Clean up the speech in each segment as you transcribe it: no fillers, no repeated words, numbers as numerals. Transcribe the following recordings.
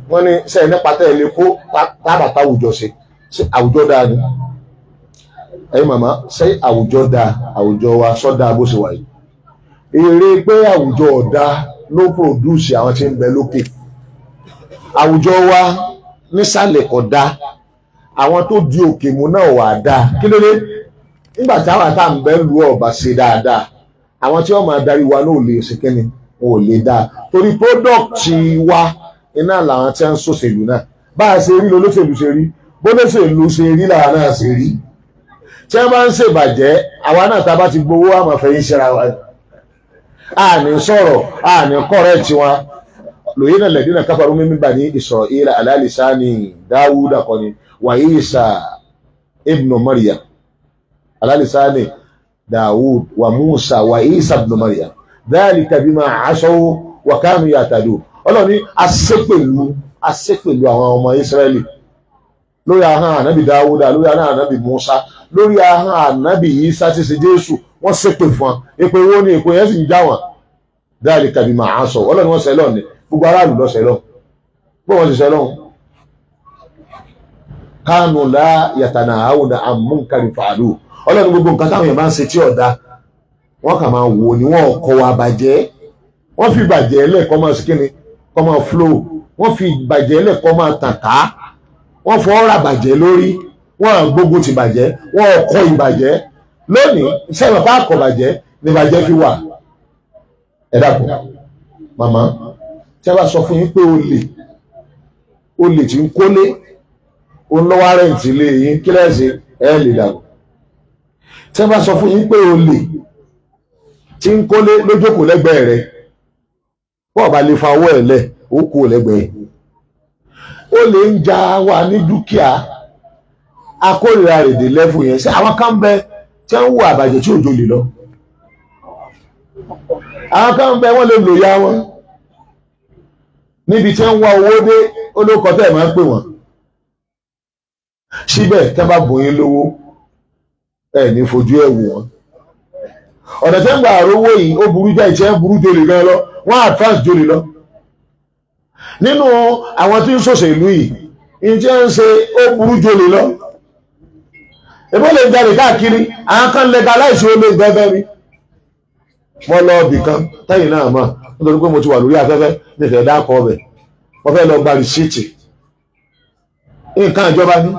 Wọ́n ní sẹ́yìn nípa tẹ́ ẹ lè kó tábàtà àwùjọ ṣe. Ṣé àwùjọ dáa ni? Ẹ̀yin màmá, ṣé àwùjọ dáa? Àwùjọ wa sọ́dá bó ṣe wà yìí, èrè pé àwùjọ ọ̀dá ló produce àwọn tí ń bẹ lókè. Àwùjọ wa nísàlẹ̀ kò dáa, àwọn tó di òkè mú náà wà dáa. Kí ló dé? Nígbà táwọn tá à ń bẹ lu ọba ṣe dáadáa, àwọn tí wọ́n máa darí wa náà ò lè ṣe kíni, wọn ò lè dáa, torí product wa iná làwọn tí wọ́n ń ṣòṣèlú náà. Bá a ṣe rí lolóṣèlú ṣe rí, bólóṣèlú ṣe rí làwọn náà ṣe rí. Tí wọ́n bá ń ṣèbàjẹ́, àwa náà tá a bá ti gbowó, àmọ̀ fẹ́yìn ṣera wa, a ní sọ̀rọ̀, a ní correct wọn. Lòyìn náà lẹ́dínà káfàrú mímí bani Isra'ila ala lisani Dáwúdà kọ́ni wa Isa ibn Maryam, ala lisani Dawud wa Musa wa Isa ibn Maryam, dhalika bima asaw wa kanu ya'tadun. Ọlọ́run ní asépèlú àwọn ọmọ Israẹli lórí ahọ́n ànábì Dáwúdà, lórí ahọ́n ànábì Musa, lórí ahọ́n ànábì Isa tí ṣe Jésù. Wọ́n ṣépè fún wọn. Èpè wo ni èpè yẹn sì ń já wọn? Dhalika bima asaw. Ọlọ́run wọ́n sẹ́lọ̀ ni, gbogbo aráàlú lọ sẹ́lọ̀ bó wọ́n ti sẹ́lọ̀. Kánú la yatanahawna an munkarin fa'alu. Ọlọ́run, gbogbo nǹkan táwọn èèyàn bá ń ṣe tí ọ̀dà, wọ́n kà máa wò ní, wọ́n kọ́ wa bàjẹ́. Wọ́n fi bàjẹ́ lẹ́ẹ̀kọ́ máa sí kíni, kọ́ máa flow. Wọ́n fi bàjẹ́ lẹ́ẹ̀kọ́ máa tàn ká. Wọ́n fọ́ ra bàjẹ́ lórí, wọ́n gbógun ti bàjẹ́, wọ́n kọ́ ìbàjẹ́. Lónìí sẹ́wọ̀n bá kọ̀ bàjẹ́ ní bàjẹ́ fi wà. Ẹ dàpọ̀ màmá, tí a bá sọ fún yín pé olè tí ń kólé òun lọ́wọ́ rent lé yín, kí lẹ́sìn ẹ lè dàgbọ́? Tí a bá sọ fún yín pé olè tí ń kólé lójókòó lẹ́gbẹ̀ẹ́ rẹ̀, bọ́ọ̀ bá lè fa owó ẹ̀ lẹ̀, ó kú lẹ́gbẹ̀ẹ́. Olè ń ja wa ní dúkìá, akórìíra rẹ̀ dé level yẹn. Ṣé àwọn kan bẹ tí wọ́n ń wo àbàjẹ́ tí òjò lè lọ? Àwọn kan bẹ, wọ́n lè lò ya wọn níbi tí wọ́n ń wá owó dé. Olóko tẹ́ ẹ̀ máa ń pè wọ́n síbẹ̀, tẹ́ bá bùn yín lówó, ẹ̀ ní fojú ẹ̀ wò wọ́n. Ọ̀nà tẹ́ ń gbà rówó yìí, ó burú jáì, tí ẹ̀ ń burú jolè gan lọ, wọ́n advance jolè lọ. Nínú àwọn tí ń ṣòṣèlú yìí, ní tí wọ́n ń ṣe, ó burú jolè lọ. Èbó lè jalè káàkiri, àwọn kan legalize ó lè gbẹ́gbẹ́ mi. Mo lọ ibì kan tẹ́yìn náà mọ̀, nítorí pé mo ti wà lórí afẹ́fẹ́, nífẹ̀ẹ́ dákọ̀ ọbẹ̀. Mo fẹ́ lọ gba receipt, nǹkan ìjọba ní.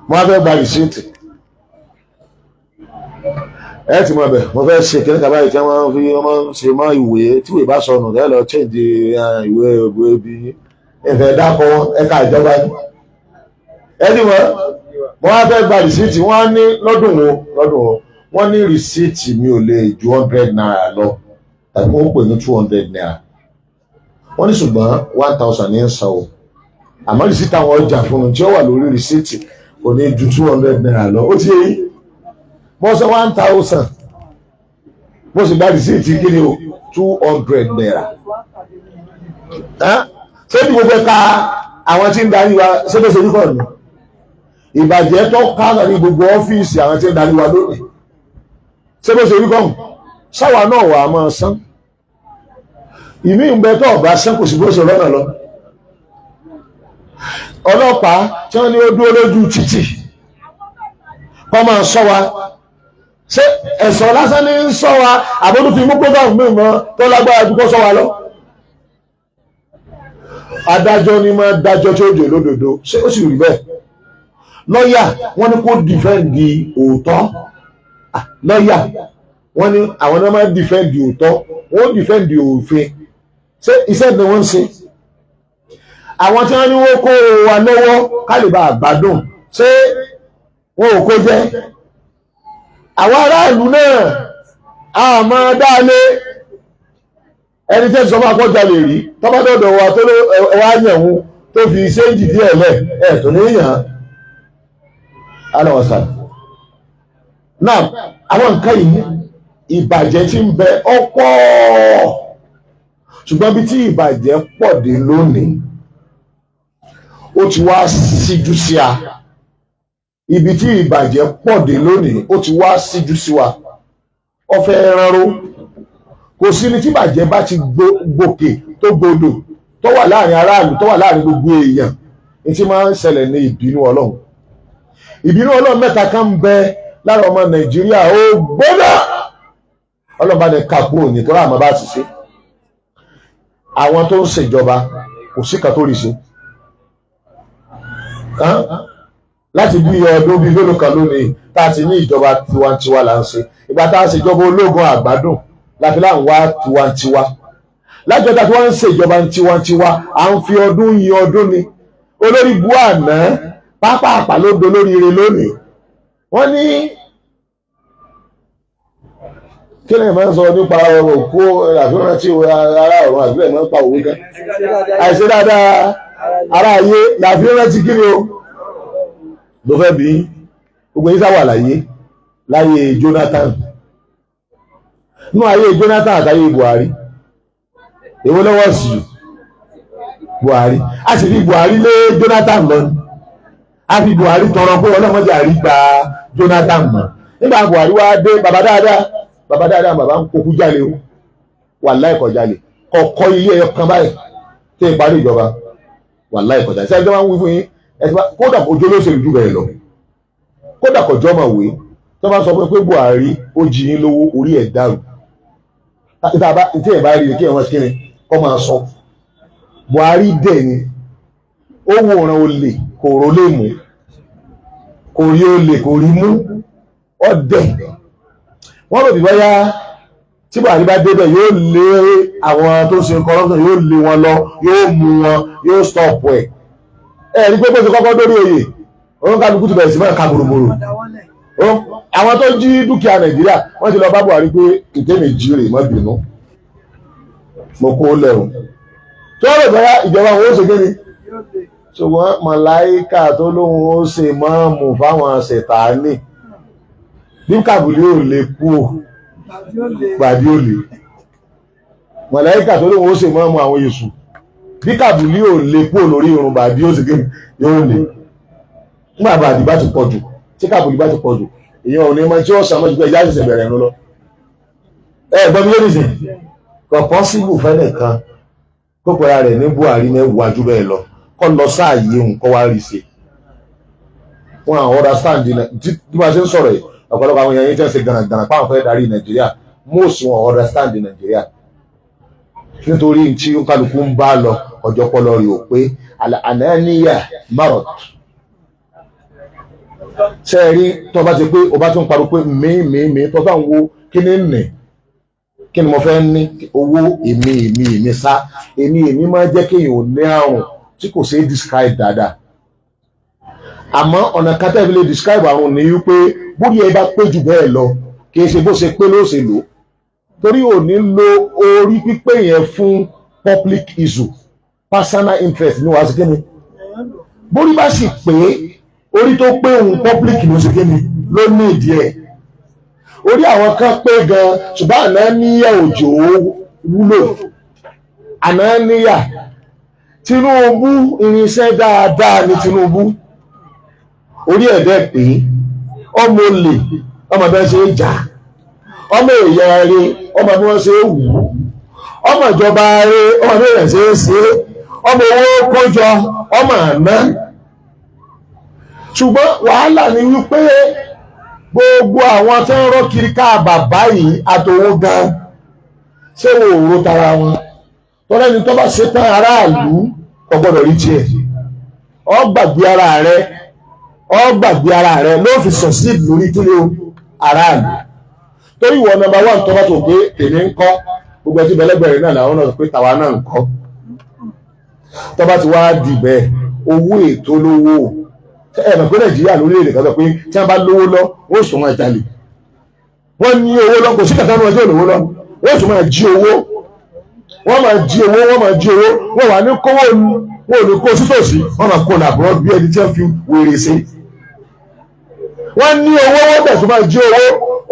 Mo wá fẹ́ gba receipt, ẹ ti mọ̀ bẹ̀. Mo fẹ́ ṣe kíní kaba yìí tí wọ́n fi wọ́n máa ń ṣe mọ́ ìwé tí ìwé bá sọnù, ẹ lọ change ìwé ìwé bí. Ìfẹ́ dákọ̀ wọn, ẹ̀ka ìjọba ní. Ẹ ti mọ̀, mo wá fẹ́ gba receipt. Wọ́n á ní lọ́dún wo, lọ́dún wo. Wọ́n ní receipt mi ò lè ju 100 naira lọ, tàbí wọ́n pè ní 200 naira. Wọ́n ní ṣùgbọ́n 1,000 ní ń san o, àmọ́ receipt àwọn ọjà fún mi tí ó wà lórí receipt kò ní ju 200 naira lọ. Ó ti yé yín, mo san 1,000, mo sì gba receipt kí ni o, 200 naira. Ṣé bí gbogbo ẹ̀ka àwọn tí ń darí wa ṣé bó ṣe rí kọ́ ni? Ìbàjẹ́ tó ká ní gbogbo ọ́fíìsì àwọn tí ń darí wa lónìí, ṣé bó ṣe rí kọ́? Sáwa náà wà á máa san ìmí ń bẹ tó ọ̀bá sán, kò sí bó ṣe rọ́nà lọ. Ọlọ́pàá tí wọ́n ní ó dúró lójú títì kọ́ máa sọ wa, ṣé ẹ̀sọ́ lásán ní ń sọ wa, àbójú ti mú program mi mọ́ tó lágbára ju kó sọ wa lọ? Adájọ́ ní máa dájọ́ tí ó jò lódodo, ṣé ó sì rí bẹ́ẹ̀? Lọ́yà, wọ́n ní kó defend òótọ́. Lọ́yà, wọ́n ní àwọn náà máa defend òótọ́, wọ́n defend òfin. Ṣé iṣẹ́ ni wọ́n ń ṣe? Àwọn tí wọ́n ní wọ́n kó wa lọ́wọ́ ká lè bá àgbádùn, ṣé wọn ò kó jẹ́? Àwọn aráàlú náà a máa dáalé ẹni tẹ́ sọ máa kọjá lè rí tọ́bádọ́dọ̀ wa tó wá yẹ̀wò tó fi ṣéǹjì díẹ̀ lẹ̀ ẹ̀ tó ní yàn án alawasa náà. Àwọn nǹkan yìí, ìbàjẹ́ tí ń bẹ ọ̀pọ̀, ṣùgbọ́n bí tí ìbàjẹ́ pọ̀ dé lónìí, ó ti wá síjú sí a. Ibi tí ìbàjẹ́ pọ̀ dé lónìí, ó ti wá síjú sí wa, ó fẹ́ ránró. Kò sí ní tí ìbàjẹ́ bá ti gòkè tó gbodò. tó wà láàrin aráàlú, tó wà láàrin gbogbo èèyàn, ní tí máa ń ṣẹlẹ̀ ní ìbínú Ọlọ́run. Ìbínú Ọlọ́run mẹ́ta kan ń bẹ lára ọmọ Nàìjíríà. Ó gbóná, Ọlọ́run bá ní ká kúrò ní tó ráàmọ́ bá ti ṣe. Àwọn tó ń ṣèjọba, kò sí kan tó rí ṣe láti bí ọdún bíi mélòó kan lónìí tá a ti ní ìjọba tiwantiwa là ń ṣe. Ìgbà tá a ṣèjọba ológun, àgbádùn láfi là ń wá tiwantiwa. Lájọ tá a ti wá ń ṣèjọba tiwantiwa, à ń fi ọdún yin ọdún ni. Olórí bu àná pápá ló dolórí ire lónìí. Wọ́n ní kí lè máa ń sọ nípa òkú àfihàn tí ará ọ̀run àbílẹ̀ máa ń pa òwe kan, àìṣe dáadáa ará ayé làfihàn tí kí ni o ló fẹ́ bí gbogbo yín sáwà láyé láyé Jonathan. Nínú ayé Jonathan àtayé Buhari, èwo lọ́wọ́ sí jù? Buhari. A sì fi Buhari lé Jonathan lọ ni. A fi Buhari tọrọ pé ọlọ́mọdé àrí gba Jonathan mọ́. Nígbà Buhari wá dé, bàbá dáadáa, bàbá dáadáa, bàbá ń kókú jálè o, wàláhì kò jalè, kọ̀kọ́ ilé ẹyọ kan báyìí tí ì parí ìjọba, wàláhì kò jalè. Sẹ́yìn tó máa ń wí fún yín, kódà ojú olóṣèlú jù bẹ́ẹ̀ lọ, kódà kọjọ́ mọ̀ wé tó bá sọ fún pé Buhari ó jí yín lówó, orí ẹ̀ dàrú. Tí ẹ̀ bá rí i kí ẹ̀ wọ́n ṣe kíni kọ́ máa sọ. Buhari dẹ̀ ni ó wòran olè, kò ró lè mú, kò rí olè, kò rí mú ọdẹ. Wọ́n rò bí bóyá tí Buhari bá débẹ̀, yóò lé àwọn tó ṣe corruption, yóò lé wọn lọ, yóò mú wọn, yóò stop ẹ̀. Ẹ rí pé bó ṣe kọ́kọ́ dórí oyè, òun kálukú ti bẹ̀rẹ̀ sí máa ka bòròbòrò. Àwọn tó jí dúkìá Nàìjíríà, wọ́n ti lọ bá Buhari pé ìtẹ́mi jí rè, má bínú, mo kó lẹ́rù tí wọ́n rò bóyá ìjọba wọn ó ṣe kí ni. Ṣùgbọ́n màláíkà tó lóun ó ṣe mọ́ọ̀mù fáwọn ṣètánì bí kàbùlí ò lè kú ò gbàdí ò lè. Màláíkà tó lóun ó ṣe mọ́ọ̀mù àwọn èṣù, bí kàbùlí ò lè kú lórí irun, bàdí ó sì kí yóò lè. Nígbà bàdí bá ti pọ̀ jù, tí kàbùlí bá ti pọ̀ jù, èèyàn ò ní mọ tí ó sàn mọ́ ju pé ẹja ṣẹ̀ṣẹ̀ bẹ̀rẹ̀ ẹ̀rọ lọ. Ẹ gbọ́n mi lónìí sìn, kò possible fẹ́nìkan kó pera rẹ̀ ní Buhari mẹ́wàá jù bẹ́ẹ̀ lọ, kọ́ lọ sáàyè òun, kọ́ wá rí ṣe. Wọn àwọn understand tí wọ́n ṣe ń sọ̀rọ̀ yìí. Ọ̀pọ̀lọpọ̀ àwọn èèyàn yìí tẹ́ ń ṣe gànàgànà páwọn fẹ́ darí Nàìjíríà, most wọn understand Nàìjíríà, nítorí tí kálukú ń bá lọ, ọjọ́ pọlọ rẹ̀ ò pé. Ànáníyà marot ṣe é rí. Tó bá ti pé o bá tún parọ́ pé mí mí mí, tó bá ń wo kí ni nì, kí ni mo fẹ́ ní, owó, èmi èmi èmi sá, èmi èmi máa jẹ́ kéèyàn ò ní àrùn tí kò ṣeé describe dáadáa. Àmọ́ ọ̀nà kan tẹ́lẹ̀ lè describe àrùn ní wípé bóyá ẹ bá pé jù bẹ́ẹ̀ lọ, kì í ṣe bó ṣe pé ló ṣe lò, torí ò ní lo orí pípé yẹn fún public issue. Personal interest ní wàá sí kí ni. Bórí bá sì pé, orí tó pé òun, public ló ṣe kí ni ló ní ìdí ẹ̀. Orí àwọn kan pé gan, ṣùgbọ́n àná níyà òjò wúlò. Àná níyà Tinubu, irinṣẹ́ dáadáa ní Tinubu. Orí ẹ̀ dẹ́ pé ọmọ olè, ọmọ bí wọ́n ṣe é jà, ọmọ èèyàn rẹ, ọmọ bí wọ́n ṣe é wù ú, ọmọ ìjọba rẹ, ọmọ bí wọ́n ṣe é ṣe, ọmọ owó kójọ, ọmọ àná. Ṣùgbọ́n wàhálà ni wípé gbogbo àwọn tó ń rọ́ kiri ká bàbá yìí àtòun gan, ṣé wo ò ro tara wọn? Tọ́lẹ́ni tó bá ṣe tán, aráàlú kò gbọ́dọ̀ rí tiẹ̀. Ọ gbàgbé ara rẹ, ọ gbàgbé ara rẹ ló fi succeed lórí kílé o aráàlú. Torí ìwọ number one, tó bá tó pé tèmi ń kọ́, gbogbo ẹtí bẹlẹ́gbẹ̀rẹ̀ náà làwọn náà pé tàwa náà ń kọ́. Tó bá ti wá dì bẹ́ẹ̀, owó ètò lówó. Ẹ mọ̀ pé Nàìjíríà lórílẹ̀-èdè kan sọ pé tí wọ́n bá lówó lọ, wọ́n sùn máa jalè. Wọ́n ní owó lọ, kò sí kàkà ní ọjọ́ ìlówó lọ, wọ́n sùn máa jí owó, wọ́n máa jí owó, wọ́n máa jí owó. Wọ́n wà ní kówó, wọn ò ní kó sítòsí, wọ́n máa kó làbúrò bí ẹni tí wọ́n fi wèrè sí. Wọ́n ní owó, wọ́n bẹ̀ tó máa jí owó.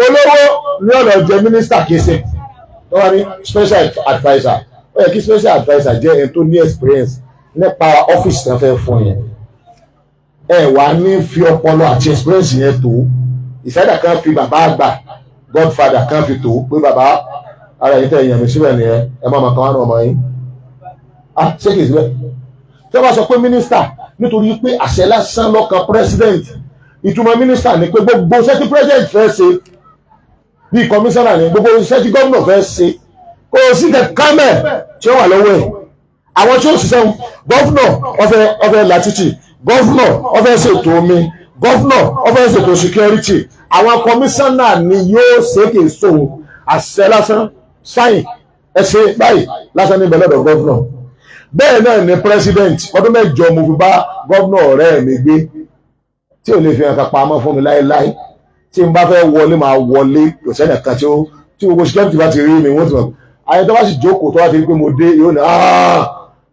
Olówó ní ọ̀nà jẹ mínísítà kése, wọ́n wá ní special adviser. Ó yẹ kí special adviser jẹ́ ẹni tó ní experience nípa ọ́fíìsì tí wọ́n fẹ́ fún yẹn. Ẹ wà ní fi ọpọlọ àti experience yẹn tó ìsáyà kan, fi bàbá àgbà, godfather kan fi tó pé bàbá ara yìí tẹ̀ èèyàn mi síbẹ̀ nìyẹn. Ẹ má máa kan wá ní ọmọ yín. Ah, ṣé kìí síbẹ̀ tí wọ́n bá sọ pé mínísítà, nítorí pé àṣẹ lásán lọ́kàn president. Ìtumọ̀ mínísítà ni pé gbogbo iṣẹ́ tí president fẹ́ ṣe, bíi kọmíṣánná ni, gbogbo iṣẹ́ tí gómìnà fẹ́ ṣe, kò sí kankan mẹ́ tí ó wà lọ́wọ́ ẹ̀. Àwọn tí ó ṣiṣẹ́, governor ó fẹ́ la títì, governor ó fẹ́ ṣètò omi, governor ó fẹ́ ṣètò security, àwọn kọmíṣánná ni yóò ṣe. Kì í sóhun àṣẹ lásán, sáyìn ẹsẹ báyìí lásán níbẹ̀ lọ́dọ̀ governor. Bẹ́ẹ̀ náà ni president. Ọdún 8 mo fi bá governor ọ̀rẹ́ mi gbé, tí ò lè fi hàn ká pamọ́ fún mi láéláé. Tí n bá fẹ́ wọlé, máa wọlé, kò sẹ́nì kan tí ó tí gbogbo security bá ti rí mi, wọ́n ti mọ̀. Ayé tó bá sì jókòó, tó bá ti rí pé mo dé, yóò ní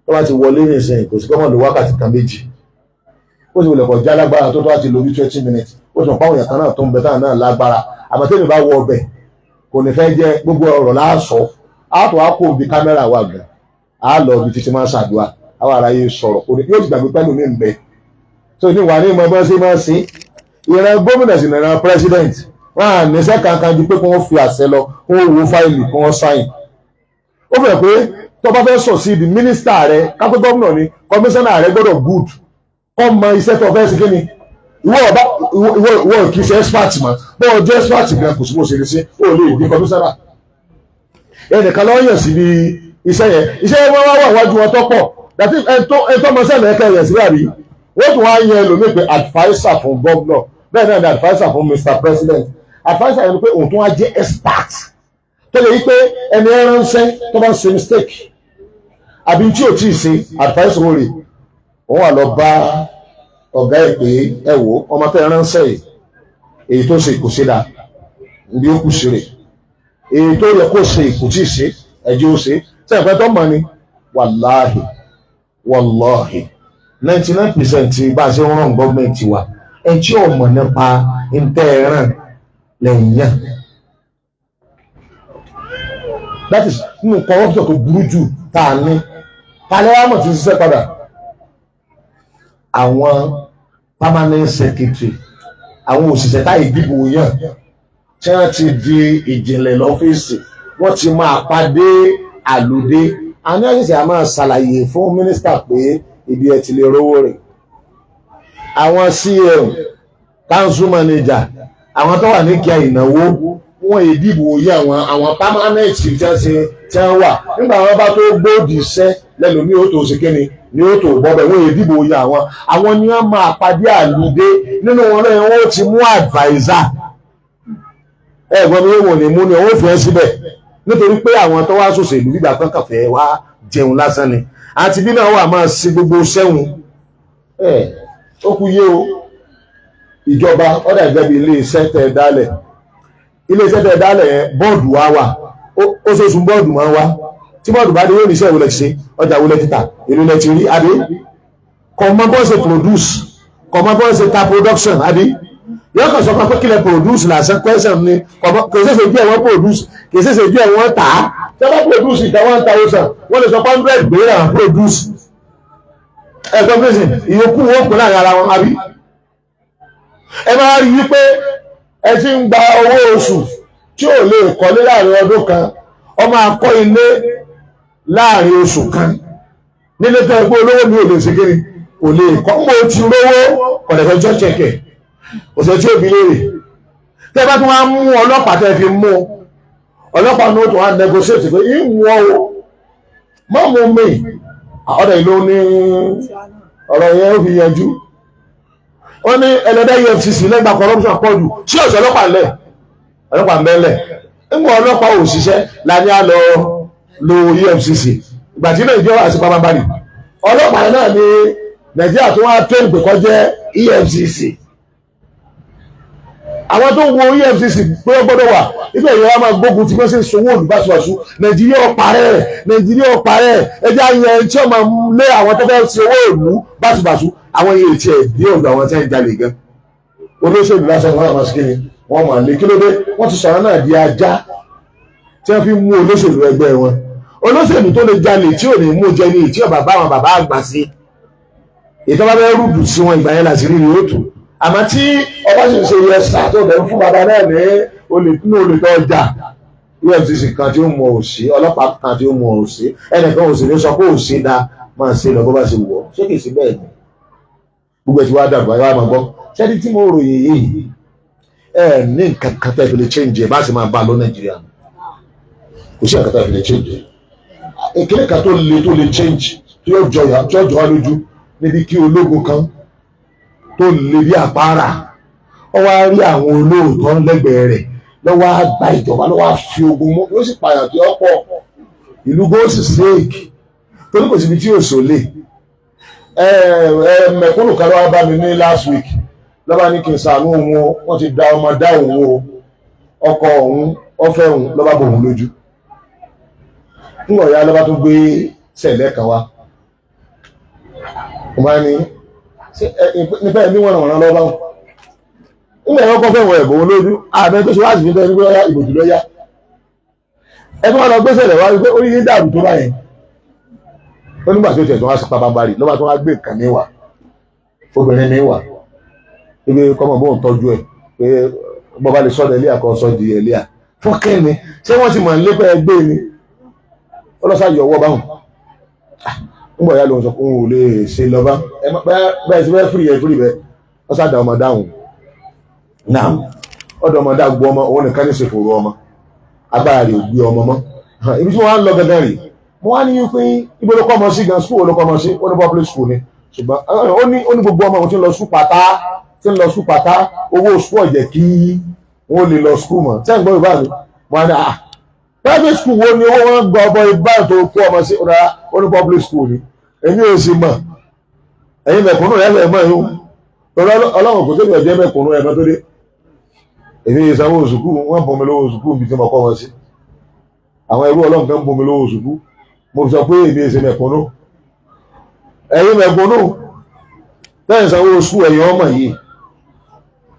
tó bá ti wọlé nìsín, kò sí kọ́mọ̀ lò wákàtí kan méjì. Ó sì wọlé kọjá lágbára tó bá ti lò bí 20 minutes, ó sì mọ̀ páwọn èèyàn kan náà tó ń bẹ táwọn náà lágbára. Àmọ́ tẹ́mi bá wọ ọbẹ̀, kò ní fẹ́ jẹ́ gbogbo ọ̀rọ̀ láàsọ. Á tó wá kó ibi kámẹ́rà wà gan, á lọ ibi títí máa ń ṣàdúrà, àwọn aráyé sọ̀rọ̀, kò ní yóò ti gbàgbé pẹ́lú mi ń bẹ tó ní wà ní ìmọ̀ bọ́n sí máa ń ṣe. Ìran gómìnà sì nìran president, wọn à níṣẹ́ kankan ju pé kí wọ́n fi àṣẹ lọ, kí wọ́n wo fáìlì, kí wọ́n sign. Ó fẹ́ pé tó bá fẹ́ sọ sí ibi mínísítà rẹ, kápẹ́ gómìnà ni, kọmíṣánná rẹ gbọ́dọ̀ good, kọ́ mọ iṣẹ́ tó fẹ́ sí. Kí ni ìwọ ọba ìwọ kì í ṣe expert mọ́. Bọ́ọ̀ jẹ́ expert gan, kò sí bó ṣe lè ṣe, ó lè di kọmíṣánná. Ẹnìkan ló yàn síbi iṣẹ́ yẹn. Iṣẹ́ yẹn wọ́n wá wà wájú wọn tó pọ̀ dàtí ẹ̀tọ́ mọ́sẹ̀ lẹ́kẹ̀ yẹn síbẹ̀ àbí wọ́n tún wá yan ẹlòmíì pé adviser fún gómìnà. Bẹ́ẹ̀ náà ni adviser fún Mr President. Adviser yẹn ni pé òun tún wá jẹ́ expert tó lè yí pé ẹni ẹ ránṣẹ́ tó bá ń ṣe mistake àbí tí ò tí ì ṣe, adviser rẹ̀ òun wà lọ bá ọ̀gá ẹ̀ pé, ẹ wò, ọmọ tẹ́ ẹ ránṣẹ́ yìí, èyí tó ṣe kò ṣe dáa, níbi ó kù sí rè, èyí tó yẹ kó ṣe kò tí ì ṣe, ẹjẹ́ ó ṣe sẹ́yìn tó mọ̀ ni. Wàláhì, wàláhì, 99% bá a ṣe ń rán gọ́ọ̀mẹ̀ntì wa, ẹ tí ò mọ̀ nípa ntẹ́ ẹ̀ràn lẹ́yìn yẹn. That is nínú corruption tó burú jù tá a ní. Ta ni wàá mọ̀ tí ń ṣiṣẹ́ padà? Àwọn permanent secretary, àwọn òṣìṣẹ́ táyì dìbò yàn, tí wọ́n ti di ìjìnlẹ̀ lọ́fíìsì, wọ́n ti máa pàdé àlùdé. Àní àṣìṣe a máa ṣàlàyé fún mínísítà pé ibi ẹ ti lè rówó rẹ̀. Àwọn CM, council manager, àwọn tó wà ní kíá ìnáwó, wọn ìdìbò yí àwọn permanent tí wọ́n ṣe tí wọ́n wà. Nígbà wọn bá tó gbòdì iṣẹ́ lẹ́nu ó tó ṣe kíni ni ó tó bọ́ bẹ́ẹ̀, wọ́n ìdìbò yí àwọn ni wọ́n máa pàdé àlùdé. Nínú wọn náà wọ́n ti mú adviser. Ẹ̀gbọ́n mi, wọ́n ní mú ni wọ́n fi ẹ́ síbẹ̀ nítorí pé àwọn tó wá ṣòṣèlú gbígbà kan kàn fẹ́ wá jẹun lásán ni. Àti bí náà wà máa ṣe gbogbo sẹ́wọ̀n ẹ̀, ó kú yé o. Ìjọba ọ̀dà ìjọba, ilé iṣẹ́ tẹ̀ dálẹ̀, ilé iṣẹ́ tẹ̀ dálẹ̀ yẹn, board wa wà, oṣooṣù board máa ń wá. Tí board bá dé, yóò ní iṣẹ́ ìwòlẹ̀ ti ṣe, ọjà ìwòlẹ̀ ti tà, èlò ilẹ̀ ti rí, àbí kò mọ bó ṣe produce, kò mọ bó ṣe ta production, àbí yóò kàn sọ pé kílẹ̀ produce lásán. Question ni, kò ṣeéṣe bí ẹ̀wọ̀n produce, kò ṣeéṣe bí ẹ̀wọ̀n tà á. Tí wọ́n bá produce ìta 1,000, wọ́n lè sọ pé 100 gbé náà produce ẹ̀gbọ́n pèsè, ìyókù wọn kò láàrin ara wọn, àbí ẹ máa rí wípé ẹ ti ń gba owó oṣù tí ò lè kọ́lé láàrin ọdún kan, ọ máa kọ́ ilé láàrin oṣù kan nílé tó ẹgbẹ́ olówó mi ò lè ṣe kíni, kò lè kọ́ mọ́. Ti rówó ọ̀dẹ̀fẹ́ jọ́ ṣẹ̀kẹ̀ ọ̀sẹ̀ tí òbí léèrè. Tẹ́ bá tún wá mú ọlọ́pàá, tẹ́ fi mú ọlọ́pàá ní ó tún wá negotiate pé ìwọ̀n o mọ́ mú mi ọ̀dẹ̀ ìlú ní ọ̀rọ̀ yẹn ó fi yanjú. Wọ́n ní ẹlẹ́dẹ́ EFCC lẹ́gbàá, corruption pọ̀ jù sí ọ̀sẹ̀. Ọlọ́pàá ńlẹ̀, ọlọ́pàá ńbẹ́lẹ̀ ńgbọ́, ọlọ́pàá ò ṣiṣẹ́ la ní á lọ lo EFCC. Ìgbà tí Nàìjíríà wà sí pàmàbarì ọlọ́pàá náà ní Nàìjíríà tó wá tó ìpè kọ́ jẹ́ EFCC. Àwọn tó wo EFCC pé ó gbọ́dọ̀ wà ibẹ̀ yẹn, wọ́n máa gbógun tí wọ́n ṣe ń sanwó olùbáṣubàṣu. Nàìjíríà ó parẹ́, Nàìjíríà ó parẹ́. Ẹjẹ́ ayẹ tí wọ́n máa lé àwọn tó fẹ́ ṣe owó ìlú báṣubàṣu. Àwọn yìí tiẹ̀ dé ọ̀dọ̀ àwọn tí wọ́n ń jalè gan, olóṣèlú lásán wọn máa ṣe kí ni wọ́n máa lé. Kí ló dé? Wọ́n ti sọ̀rọ̀ náà di ajá tí wọ́n fi mú olóṣèlú ẹgbẹ́ wọn. Olóṣèlú tó lè jalè tí ò ní mú jẹ ní ìtí ọ̀bà bá àwọn bàbá àgbà sí ìtọ́ bá fẹ́ rúdù sí wọn, ìgbà yẹn láti rí ni ó tù. Àmọ́ tí ọba sì ń ṣe yẹ sà tó bẹ̀rù fún bàbá náà ní olè nínú olè tó ọjà EFCC kan tí ó mú ọ sí, ọlọ́pàá kan tí ó mú ọ sí, ẹnìkan ò sì ní sọ pé ò sí da, máa ṣe lọ bó bá ṣe wù ọ́. Ṣé kìí sí bẹ́ẹ̀ ni? Gbogbo ẹ̀ tí wàá dàgbà, ẹ wá máa gbọ́. Ṣẹ́ni tí mo ròyìn yìí, ẹ ní nǹkan kan tẹ́ fi lè change ẹ̀ bá sì máa bá a lọ Nàìjíríà, kò sí nǹkan tẹ́ fi lè change ẹ̀. Ìkíní kan tó le tó lè change tí yóò jọ tí yóò jọ wá lójú níbi kí ológun kan tó le bí àpárá, ó wá rí àwọn olóòótọ́ lẹ́gbẹ̀ẹ́ rẹ̀, lọ́wọ́ á gba ìjọba, lọ́wọ́ á fi ogun mú, yóò sì pààyàn tí ó pọ̀, ìlú góòsì séèkì, torí kò síbi tí yóò sọ lè. Ẹ mẹ̀kúnnù kan lọ́wọ́ bá mi ní last week, lọ́ba ní kí n ṣàánú òun o, wọ́n ti da ọmọ dá òun o, ọkọ òun ọfẹ́ òun lọ́ba bò òun lójú. Ńgbọ̀ ya lọ́ba tó gbé sẹ̀lẹ̀ kan wá, mo máa ní nípa ẹ̀mí wọn ràn lọ́wọ́ báwọn nígbà yẹn kọ́ fẹ́ wọn ẹ̀bùn lójú ààbẹ̀ tó ṣe wá sí fi tẹ́ ní pé ọyá ìbòjú lọ́yá ẹ tó wá lọ gbé sẹ̀lẹ̀ wá wípé orí yín dàrú tó báyẹn. Ó nígbà tó tiẹ̀ tó wá sí pabambarì lọ́ba tó wá gbé nǹkan mi wá, obìnrin mi wá ibi kọ́mọ bóun tọ́jú ẹ̀ pé bọ́ba lè sọ́dọ̀ ẹlẹ́yà kan sọ́ di ẹlẹ́yà fọ́kẹ́ ni. Ṣé wọ́n ti mọ̀ ní lépa ẹgbẹ́ ni? Ó lọ sáà yọ ọwọ́ báwọn. Ń bọ̀ ya lóun sọ pé òun ò lè ṣe lọ bá bẹ́ẹ̀ sí fẹ́ fìrì yẹn fìrì bẹ́ẹ̀. Ó sá da ọmọ dáhùn náà, ọ̀dọ̀ ọmọ dá gbọ́ ọmọ òun nìkan ní ṣèfòrò ọmọ, agbára rẹ̀ ò gbé ọmọ mọ́. Ibi tí wọ́n á ń lọ gangan rè, mo wá ní pé ibo ló kọ́ ọmọ sí gan? School wo ló kọ́ ọmọ sí? Ó ní public school ni, ṣùgbọ́n ó ní gbogbo ọmọ òun tí ń lọ school pátá, tí ń lọ school pátá, owó school ọ̀jẹ̀ kí wọ́n lè lọ school mọ́. Sẹ́yìn gbọ́ Yorùbá mi? Mo wá ní, ah, private school wo ni owó wọn gba ọmọ ibà tó kó ọmọ sí? Ọ̀rá, ó ní public school ni. Èmi ò sì mọ̀, ẹ̀yin mẹ̀kúnnù rẹ̀ fẹ́ mọ̀ yín. Ọlọ́run kò tóbi ọ̀jẹ́ mẹ̀kúnnù ẹ̀ mọ́ tó dé. Èmi ìsanwó sùkúù, wọ́n bọ̀ mí lówó sùkúù bí tí mo kọ́ wọn sí. Àwọn ẹrú Ọlọ́run kan bọ̀ mí lówó sùkúù. Mo sọ pé èmi èsè mẹ̀kúnnù, ẹ̀yin mẹ̀kúnnù tẹ́ ìsanwó sùkúù, ẹ̀yin ọmọ yìí.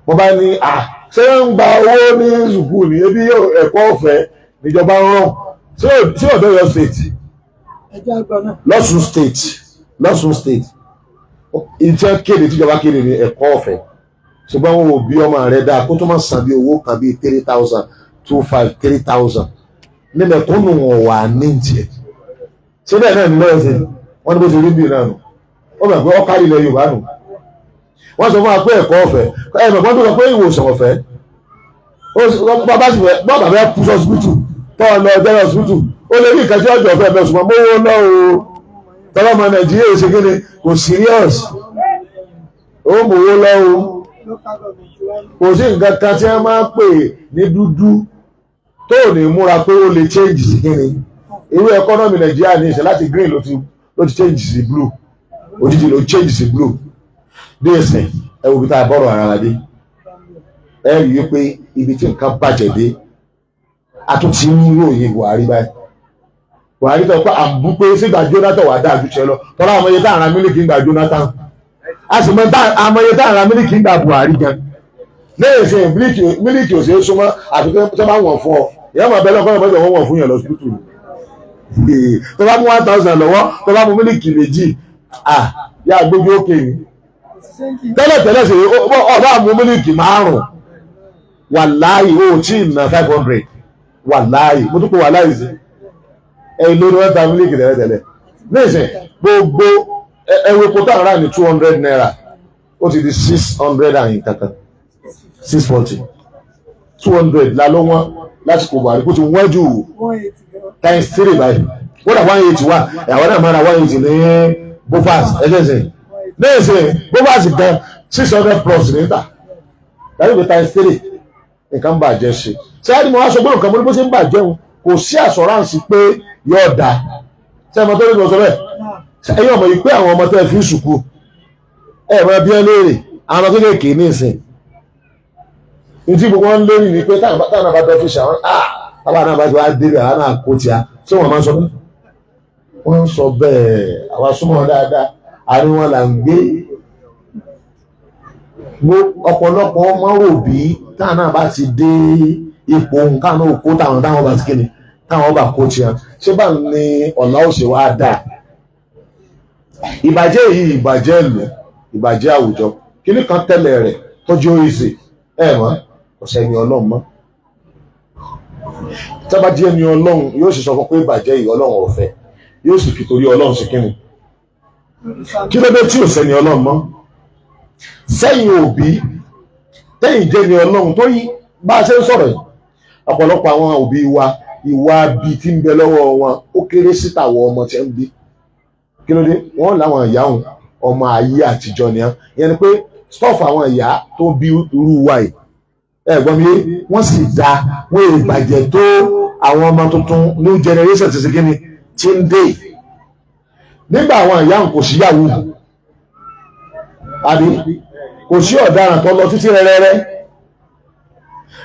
Mo bá ní, à, ṣé ń gba owó ní sùkúù ní ebi ẹ̀kọ́ ọ̀fẹ́ níjọba ń rán sí ọ̀dọ̀ Ọ̀yọ́ State? Ẹjẹ́ àgbà náà. Lọ́sùn State, Lọ́sùn State, ìtẹ́ kéde tíjọba kéde ní ẹ̀kọ́ ọ̀fẹ́, ṣùgbọ́n wọn ò bí ọmọ rẹ̀ dáa kó tó máa san bí owó kan bíi 3,000, 2,500, 3,000 ní mẹ̀kúnnù wọn wà ní tiẹ̀. Síbẹ̀ náà ní lọ́yọ̀ sí wọ́n ní bó ti rí bí náà nù. Ó mọ̀ pé ọ́kárí ilẹ̀ Yorùbá nù. Wọ́n sọ fún wa pé ẹ̀kọ́ ọ̀fẹ́, ẹ̀ mọ̀ tó sọ pé ìwòsàn ọ̀fẹ́. Bàbá sì fẹ́ bọ́ọ̀bà fẹ́ kú sọ́sibítù, tọ́ ọ lọ jẹ́ hospital, ó lè rí ìkàtí ọjọ́ ọ̀fẹ́ bẹ́ẹ̀, ṣùgbọ́n mówó náà o, tọ́lọ́mọ Nàìjíríà ṣe kí ni, kò serious, ó mówó lọ́wọ́. Local government wa ní. Kò sí nǹkan kan tí wọ́n máa ń pè ní dúdú tó ò ní múra pé ó lè change sí kí ni. Irú economy Nàìjíríà ní ìṣẹ́ láti green ló ti change sí blue, òjijì ló change sí blue bí ẹsẹ̀. Ẹ wo bí tá a bọ̀rọ̀ ara wa dé, ẹ rí i pé ibi tí nǹkan bàjẹ́ dé, a tún ti ń ròyìn Buhari báyìí. Buhari tó pé à ń bú pé sígbà Jonathan wà dáa ju tiẹ̀ lọ, tọ́lá àmọye tá à ń ra mílíkì ń gbà Jonathan, a sì mọ àmọye tá à ń ra mílíkì ń gbà Buhari gan. Lẹ́yìn ìsìn, mílíkì ò ṣeé súnmọ́, àti tó bá wọ̀n fún ọ, ìyá máa bẹ lọ́kọ́ lọ́kọ́ wọ́n wọ̀n fún yẹn lọ síbítù. Tó bá mú 1,000 lọ́wọ́, tó bá mú mílíkì méjì, ah, yá gbójú òkè ni. Tẹ́lẹ̀ tẹ́lẹ̀ sì, ọba mú mílíkì márùn-ún, wàláhì ó tí ì ná 500. Wàláhì, mo tún kó wàláhì sí ẹ lórí. Wọ́n ta mílíkì tẹ́lẹ̀ tẹ́lẹ̀, nísìn gbogbo ẹwé epo tá à ń rà ní ₦200, ó ti di 600 and kankan, 640. 200 la ló wọ́n lásìkò Buhari, kó ti wọ́n jù. 180 gan. Times three báyìí, wọ́n dà 180 wà. Àwọn náà máa ra 180 ní Bofas ẹ̀ṣẹ̀ṣẹ̀. Nísìn Bofas gan, 600 plus níta láti fi times three. Nǹkan bàjẹ́ ṣe ṣé mo wá sọ pé nǹkan mo ní bó ṣe ń bàjẹ́ òun, kò sí assurance pé yóò dáa. Ṣé ẹ mọ tó ní mo sọ bẹ́ẹ̀? Ẹ̀yin ọmọ yìí pé àwọn ọmọ tẹ́ ẹ fi sùkú, ẹ mọ bí ẹ léèrè àwọn ọmọ kéékèèké ní ìsìn ní tí gbogbo wọn lérí ni pé táwọn náà bá dọ́ fíṣà wọn, ah, táwọn náà bá ti wá débẹ̀, àwọn náà kó tíá. Ṣé wọ́n máa ń sọ bẹ́ẹ̀? Wọ́n ń sọ bẹ́ẹ̀. Àwa súnmọ́ dáadáa, àárín wọn là ń gbé. Ọ̀pọ̀lọpọ̀ ọmọ rò bí táwọn náà bá ti dé ipò nǹkan náà kó táwọn táwọn bá ti kéde, táwọn bá kó tiẹ̀. Ṣé bá ní ọ̀nà òsè wá dáa? Ìbàjẹ́ yìí, ìbàjẹ́ ìlú, ìbàjẹ́ àwùjọ, kíní kan tẹ́lẹ̀ rẹ̀ tọ́jú òyìnbó ẹ̀ mọ́, kò sẹ́ni Ọlọ́run mọ́. Tábà jẹ́ ẹni Ọlọ́run, yóò sì sọ fún pé ìbàjẹ́ yìí Ọlọ́run ò fẹ́, yóò sì fi torí Ọlọ́run sí kíni. Kí ló dé tí ò sẹ́ni Ọlọ́run mọ́? Sẹ́yìn òbí tẹ́yìn jẹ́ ni Ọlọ́run tó yí bá a ṣe ń sọ̀rọ̀ yìí, ọ̀pọ̀lọpọ̀ àwọn òbí wa ìwà bí tí ń bẹ lọ́wọ́ wọn ó kéré sí tàwọn ọmọ tí ń bí. Kí ló dé? Wọ́n láwọn ìyá òun ọmọ ayé àtijọ́ ni wọ́n. Ìyẹn ni pé stọ́ọ̀fù àwọn ìyá tó bí irú wa yìí, ẹ gbọ́n mi yé, wọ́n sì da wọ́n èrè bàjẹ́ tó àwọn ọmọ tuntun new generation ti ṣe kí ni ti ń dé. Nígbà àwọn ìyá òun kò sí yahoo, àbí kò sí ọ̀daràn tó lọ títí rẹ́rẹ́rẹ́.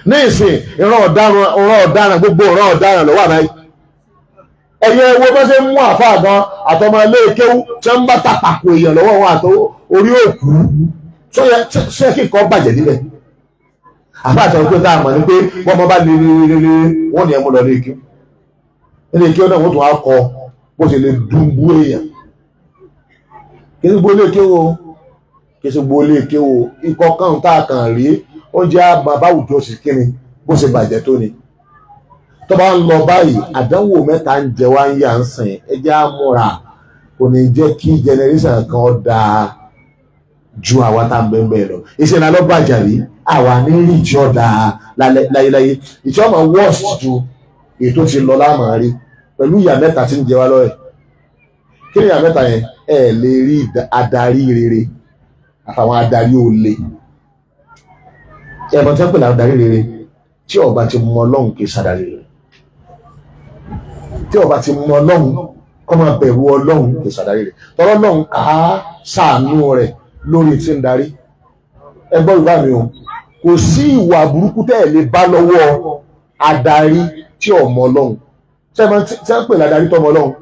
Ní ìsìn ìran ọ̀daràn gbogbo ìran ọ̀daràn ló wà báyìí. Ẹ̀yẹ wo bá ṣe ń mú àfáà gan àtọmọ ilé kéwú tí wọ́n bá tàpàkò èèyàn lọ́wọ́ wọn àtọ orí òkú, ṣé kí nǹkan bàjẹ́ níbẹ̀? Àfáà àtọ̀rọ̀ pé táà mọ̀ ní pé wọ́n mọ bá lè lè lè wọ́n ní ẹmu lọ ní kéwú. Ilé kéwú náà wọ́n tún á kọ bó ṣe lè dùnbú èèyàn. Kí ṣe gbó ilé kéwú o, kí ṣe gbó ilé kéwú o, ikọ̀ kan tá a kàn rí oúnjẹ àbáwùjọ sì kíni bó ṣe bàjẹ́ tó ni. Tó bá ń lọ báyìí, àdánwò mẹ́ta ń jẹ wá ń yà ń sìn. Ẹ jẹ́ á múra, kò ní jẹ́ kí generation kan dáa ju àwa tá à ń bẹ́ẹ̀ bẹ́ẹ̀ lọ. Iṣẹ́ náà ló bàjẹ́ rí, àwa ní rí ìjọ dáa láyéláyé. Ìjọ máa worst ju èyí tó ti lọ láàmú rí pẹ̀lú ìyà mẹ́ta tí ń jẹ wá lọ́rẹ̀. Kí ni ìyà mẹ́ta yẹn? Ẹ lè rí adarí rere àtàwọn adarí olè. Ẹ mọ̀ tí wọ́n pè ní adarí rere, tí ó bá ti mọ Ọlọ́run kì í ṣàdarí rere. Tí ó bá ti mọ Ọlọ́run kó máa bẹ̀rù Ọlọ́run kì í ṣàdarí rere. Tọ́rọ́ Ọlọ́run kà á ṣàánú rẹ̀ lórí tí ń darí. Ẹ gbọ́ ìbá mi o, kò sí ìwà burúkú tẹ́ ẹ̀ lè bá lọ́wọ́ adarí tí ò mọ Ọlọ́run. Tí wọ́n pè ní adarí tó mọ Ọlọ́run?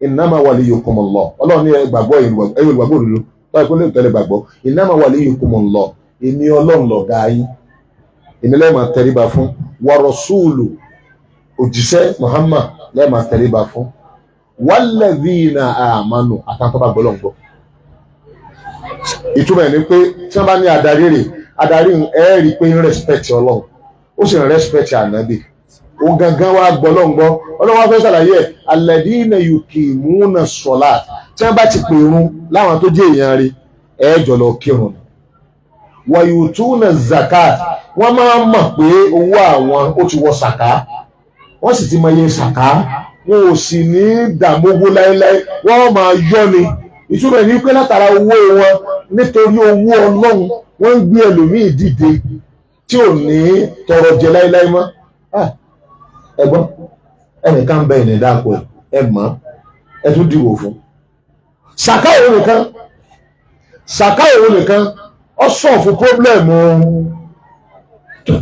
Innama waliyukumullah. Ọlọ́run ní ẹ gbàgbọ́, ẹ̀yin olùgbàgbọ́ òdodo, tọ́ ẹ kó lè tẹ́lẹ̀ gbàgbọ́. Innama waliyukumullah, èmi Ọlọ́run lọ̀gá yín, èmi lẹ́ẹ̀ máa tẹríba fún, wa rasulu, òjíṣẹ́ Muhammad lẹ́ẹ̀ máa tẹríba fún, walladhina amanu, àtàntọ́ bá gbọ́lọ́ gbọ́. Ìtumọ̀ ẹ̀ ni pé tí wọ́n bá ní adarí rè, adarí ẹ̀ rí i pé ń respect Ọlọ́run, ó sì ń respect ànábì, òun gangan wá gbọ́ Ọlọ́run gbọ́. Ọlọ́run wá fẹ́ ṣàlàyé ẹ̀, alladhina yuqimuna ssalat, tí wọ́n bá ti pè irun láwọn tó jẹ́ èèyàn rí, ẹ̀ jọ lọ kírun. Wa yutuna zakat, wọ́n máa ń mọ̀ pé owó àwọn ó ti wọ sàká, wọ́n sì ti mọ iye sàká, wọn ò sì ní dààmú owó láéláé, wọ́n máa yọ ni. Ìtumọ̀ ní pé látara owó wọn, nítorí owó Ọlọ́run, wọ́n ń gbé ẹlòmíì dìde tí ò ní tọrọ jẹ láéláé mọ́. Ẹ̀gbọ́n ẹnìkan bẹ ìní dáko ẹ mọ̀, ẹ tún dìbò fún. Sàká òun nìkan, sàká òun nìkan ọ sọ fún problem.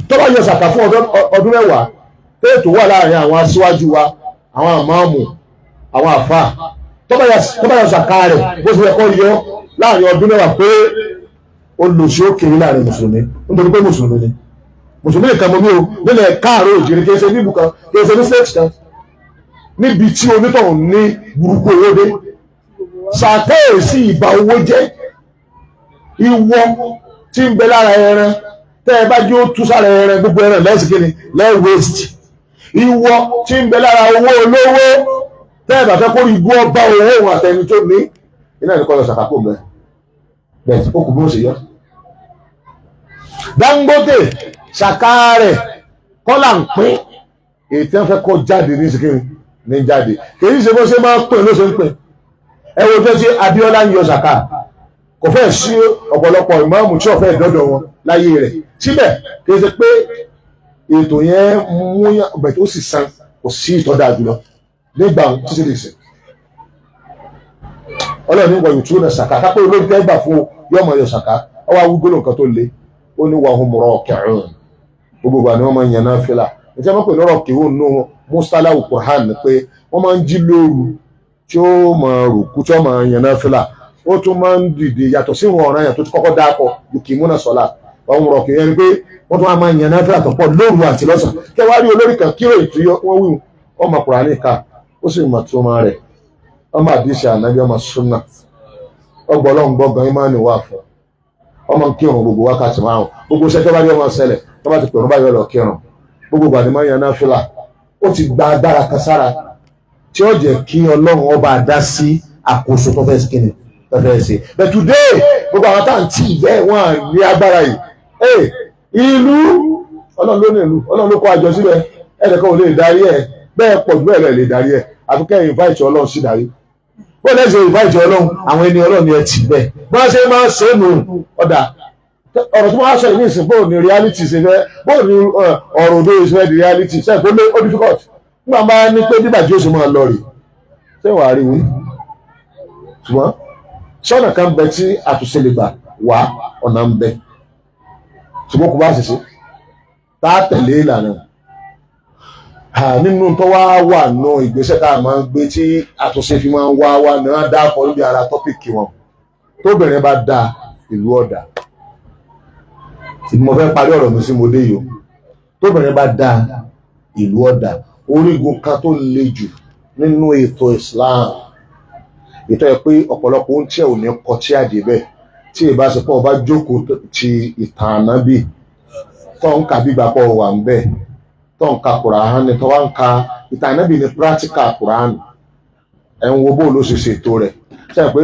Tó bá yọ sàká fún ọdún mẹ́wàá tó wà láàrin àwọn aṣíwájú wa, àwọn àmọ́ọ̀mù, àwọn àfáà, tó bá yọ sàká rẹ̀ bó ṣe yẹ kó yọ láàrin ọdún mẹ́wàá pé olùsí ó kéré láàrin mùsùlùmí, nítorí pé mùsùlùmí ni mùsùlùmí nìkan mọ́ mi o nílẹ̀ káàárọ̀ òjìrì, kì í ṣe nílùú kan, kì í ṣe ní state kan níbi tí onítọ̀hún ní burúkú owó dé. Sàká èsì ìbà owó jẹ́, ìwọ tí ń bẹ lára ẹran tẹ́ ẹ bá jẹ́ ó tú sára ẹran, gbogbo ẹran lẹ́sìn kí ni lẹ́ẹ̀ waste. Ìwọ tí ń bẹ lára owó olówó tẹ́ ẹ bá fẹ́ kó rí ibú ọba owó òun àtẹni tó ní iná ní kọ́ lọ sàkápò mẹ́ bẹ́ẹ̀ ó kù bí ó ṣe yọ. Dangote sàká rẹ̀ kọ́là ń pín èyí tí wọ́n fẹ́ kọ́ jáde ní sikiri ní jáde, kì í ṣe bó ṣe máa ń pín ló ṣe ń pín. Ẹ wo tó ti Abíọ́lá ń yọ sàká, kò fẹ́ sí ọ̀pọ̀lọpọ̀ ìmáàmù tí ó fẹ́ dọ́dọ̀ wọn láyé rẹ̀, síbẹ̀ kì í ṣe pé ètò yẹn mú bẹ̀ tó sì san, kò sí ìtọ́jà jùlọ nígbà títí lè sè. Ọlọ́run ní wọ̀nyí tún náà sàká kápẹ́ olórí tẹ́ gbà fún yọmọ yọ sàká, ọwọ́ awúgbó nǹkan tó le, ó ní wàhùn mọ̀rọ̀ kẹrùn gbogbo ìgbà ni wọ́n máa ń yan náà fìlà. Ìjẹ́ wọ́n pè lọ́rọ̀ kìhún nù mustalahu Qur'an ni pé wọ́n máa ń jí lóru tí ó máa rùkú tí ó máa yan náà fìlà, ó tún máa ń dìde yàtọ̀ sí ìwọ̀n ọ̀ràn yẹn tó ti kọ́kọ́ dákọ̀ yukimuna sọ́lá wàhùn mọ̀rọ̀ kìhún yẹn ni pé wọ́n tún máa ń yan náà fìlà tó pọ̀ lóru àti lọ́sàn. Kí wọ́n á rí olórí kan kí òyìn tí wọ́n wí ọmọ Kùránì ká, ó sì mọ̀ tó máa rẹ̀, ọmọ àdìsí ànábì, ọmọ súnà, ọgbọ Ọlọ́run gbọgàn ìmánì wà fún ọmọ kírun gbogbo wákàtí márùn, gbogbo iṣẹ́ tó bá rí ọmọ ṣẹlẹ̀ tó bá ti pèrún báyọ̀ lọ kírun, Gbogbo ìgbà ni máa ń yan náfìlà. Ó ti gba agbára kan sára tí ó jẹ́ kí Ọlọ́run ọba dá sí àkóso tó fẹ́ kíni tó fẹ́ ṣe. But today, gbogbo àwọn tá à ń tì bẹ́ẹ̀, wọ́n à ní agbára yìí. Ee, ìlú, Ọlọ́run ló ní ìlú, Ọlọ́run ló kó àjọ síbẹ̀. Ẹnìkan ò lè darí ẹ̀ bẹ́ẹ̀, pọ̀ jù bẹ́ẹ̀ lẹ̀ lè darí ẹ̀, àfi kẹ́ invite Ọlọ́run sí darí. Bó lẹ́sẹ̀ invite Ọlọ́run, àwọn ẹni Ọlọ́run ni ẹ tì bẹ́ẹ̀ bí wọ́n ṣe máa ń ṣe é nù. Ọ̀dà ọ̀rọ̀ tí wọ́n á sọ yìí ní ìsìn, bóò ní reality ṣe fẹ́, bóò ní ọ̀rọ̀ òdo ṣe fẹ́ di reality ṣe pé ó difficult nígbà bá ní pé bíbà tí ó ṣe máa lọ rè ṣé wàá rí wí. Ṣùgbọ́n sọ́nà kan bẹ tí àtúnṣe lè gbà wá, ọ̀nà ń bẹ, ṣùgbọ́n kò bá ṣe tá a tẹ̀lé ìlànà nínú tó wá wà nù ìgbésẹ̀ tá a máa ń gbé tí àtúnṣe fi máa ń wá wá náà dáàpọ̀ níbi ara topic wọn. Tóbìnrin bá da, ìlú ọ̀dà. Tí mo fẹ́ parí ọ̀rọ̀ mi sí mo dé yìí o, tóbìnrin bá da, ìlú ọ̀dà. Orígun kan tó le jù nínú ètò Islam, ètò ẹ̀ pé ọ̀pọ̀lọpọ̀ ohun tí ẹ̀ ò ní kọ tí àdé bẹ́ẹ̀, tí ìbáṣepọ̀ ọba jókòó ti ìtàn Ànábì tó ń kà, gbígbà pọ̀ wà ń bẹ̀, tó ń ka Kùránì, tó wá ń ka ìtàn Ànábì ní practical Kùránì, ẹ̀ ń wo bó ló ṣe ṣètò rẹ̀. Sẹ́yìn pé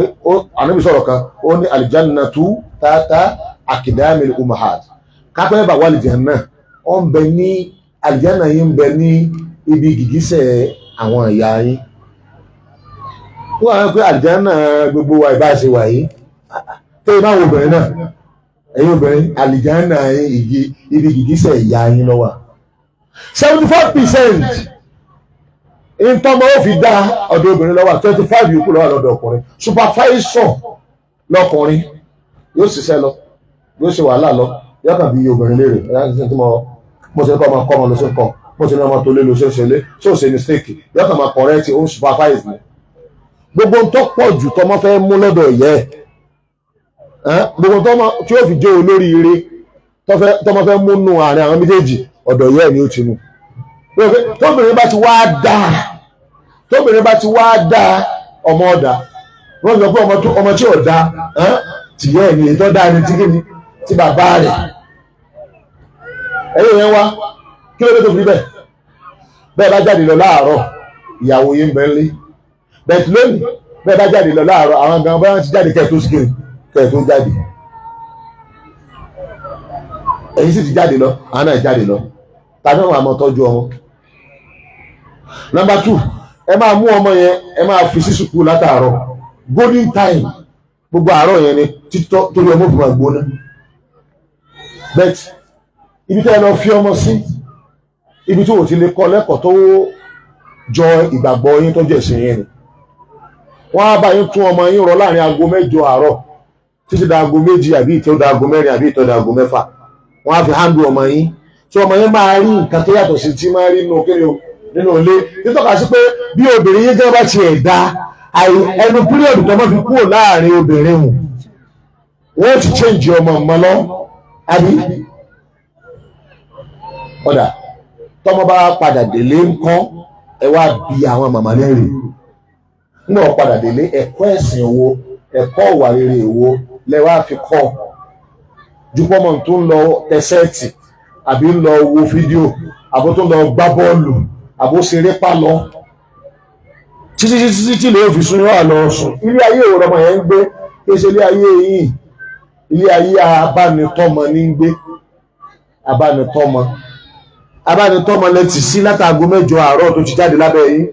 Ànábì sọ̀rọ̀ kan, ó ní aljannatu tata akidamil umahat, kápẹ́ bá wà àlìjánná, ó ń bẹ ní àlìjánná yìí, ń bẹ ní ibi gìgísẹ̀ àwọn ìyá yín. Wọ́n á pé àlìjánná gbogbo wa ìbá ṣe wà yìí, tẹ́yìn báwo obìnrin náà, ẹ̀yin obìnrin, àlìjánná yín, ibi gìgísẹ̀ ìyá yín ló wà. 74% ntọ́mọ ó fi dá ọ̀dọ̀ obìnrin ló wà, 25 yòókù ló wà lọ́dọ̀ ọkùnrin. Supervisor lọkùnrin yóò ṣiṣẹ́ lọ, yóò ṣe wàhálà lọ, yóò kàn bí obìnrin léèrè ẹ̀ tí mo ṣe kọ́ ọmọ kọ́ ọmọ ló ṣe ń kọ́, mo ṣe ní ọmọ tó lé ló ṣe ń ṣe lé, ṣé ò ṣe mistake, yóò kàn máa correct, ó ń supervise ni. Gbogbo ń tó pọ̀ jù tọmọ fẹ́ mú lọ́dọ̀ ìyẹ́ ẹ̀, gbogbo tọmọ tí ó fi jẹ́ olóríire tọmọ fẹ́ mú nù àárín àwọn méjèèjì, ọ̀dọ̀ ìyẹ́ ẹ̀ ni ó ti mú. Tóbìnrin bá ti wá dáa, tóbìnrin bá ti wá dáa, ọmọ ọ̀dà. Wọ́n sọ pé ọmọ tí ò dáa tìyẹ́ ẹ̀ ní, èyí tó dáa ni tí kìíní tí bàbá rẹ̀. Ẹ̀yìn yẹn wá, kí ló dé tó fi bẹ́ẹ̀? Bẹ́ẹ̀ bá jáde lọ láàárọ̀, ìyàwó yín bẹ́ẹ̀ lé bẹ́ẹ̀. Lónìí, bẹ́ẹ̀ bá jáde lọ láàárọ̀, àwọn gan bá ti jáde kẹ́ẹ̀ tó sikiri kẹ́ẹ̀ tó jáde, ẹ̀yin sì ti jáde lọ, àwọn náà jáde lọ, tàbí àwọn àmọ́ tọ́jú ọmọ. Number two, ẹ máa mú ọmọ yẹn, ẹ máa fi sí sùkúù látàárọ̀. Golden time gbogbo àárọ̀ yẹn ni títọ́ torí ọmọ òfin máa gbóná. But ibi tẹ́ ẹ lọ fi ọmọ sí, ibi tí o ti lè kọ́ lẹ́kọ̀ọ́ tó jọ ìgbàgbọ́ yín, tó jẹ́ ẹ̀sìn yín ni, wọ́n á bá yín tún ọmọ yín rọ láàrin aago 8 àárọ̀ títí da aago 2, àbí ìtọ́ da aago 4, àbí ìtọ́ da aago 6. Wọ́n á fi handle ọmọ yín tí ọmọ yín máa rí nǹkan tó yàtọ̀ sí tí máa rí nínú kíni o, nínú ilé. Nítọ́ka sí pé bí obìnrin yín gẹ́gẹ́ bá tiẹ̀ da ẹnu period tó máa fi kúrò láàrin obìnrin hùn, wọ́n ti change ọmọ ọmọ lọ, àbí ọ̀dà tọmọ bá padà délé ńkọ́? Ẹ wá bi àwọn màmá lẹ́rìí nígbà wọ́n padà délé, ẹ̀kọ́ ẹ̀sìn wo, ẹ̀kọ́ ìwà rere wo lẹ wá fi kọ́ jupọ́mọ̀ tó ń lọ tẹsẹ́ẹ̀tì, àbí ń lọ wo fídíò, àbó tó ń lọ gbá bọ́ọ̀lù, àbó ṣeré pa lọ títí títí tí lè fi sún, yóò lọ sùn? Ilé ayé òwúrọ̀ ọmọ yẹn ń gbé? Kí ṣe ilé ayé yìí, ilé ayé abánitọ́mọ ní ń gbé. Abánitọ́mọ, abánitọ́mọ lẹ ti sí látàgò 8 àárọ̀ tó ti jáde lábẹ́ yín.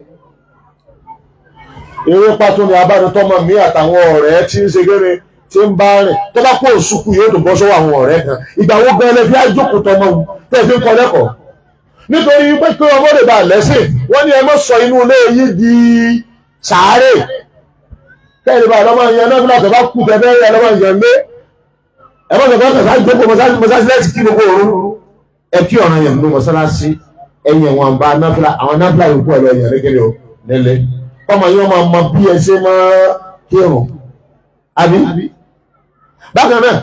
Eré pátó ni abánitọ́mọ mi àtàwọn ọ̀rẹ́ tí ń ṣe kéré tí ń bá rìn. Tó bá kó òsùkú, yóò tó bọ́ sọ́wọ́ àwọn ọ̀rẹ́ kan. Ìgbà wo gan lẹ fi àjókòó tọmọ wù tẹ́ fi ń kọ́ lẹ́kọ̀ọ́? Nítorí pé kí ọmọ lè bá lẹ́sìn, wọ́n ní ẹ má sọ inú ilé yìí di sàárè, kẹ́lẹ́ bá lọ́mọ yẹn náà fúlà tó bá kú tẹ́fẹ́ yẹn lọ́mọ yẹn lé. Ẹ má sọ fún ọkàn sáà jókòó mọ́sáàsì láti kí gbogbo òru. Ẹ kí ọ̀ràn yẹn nínú mọ́sálásí, ẹ̀yìn wọn bá náfìlà, àwọn náfìlà yòókù ẹ̀ lọ yẹn rékèrè o nílé. Kọ́mọ yẹn máa mọ bí ẹ ṣe máa kírun, àbí? Bákan náà,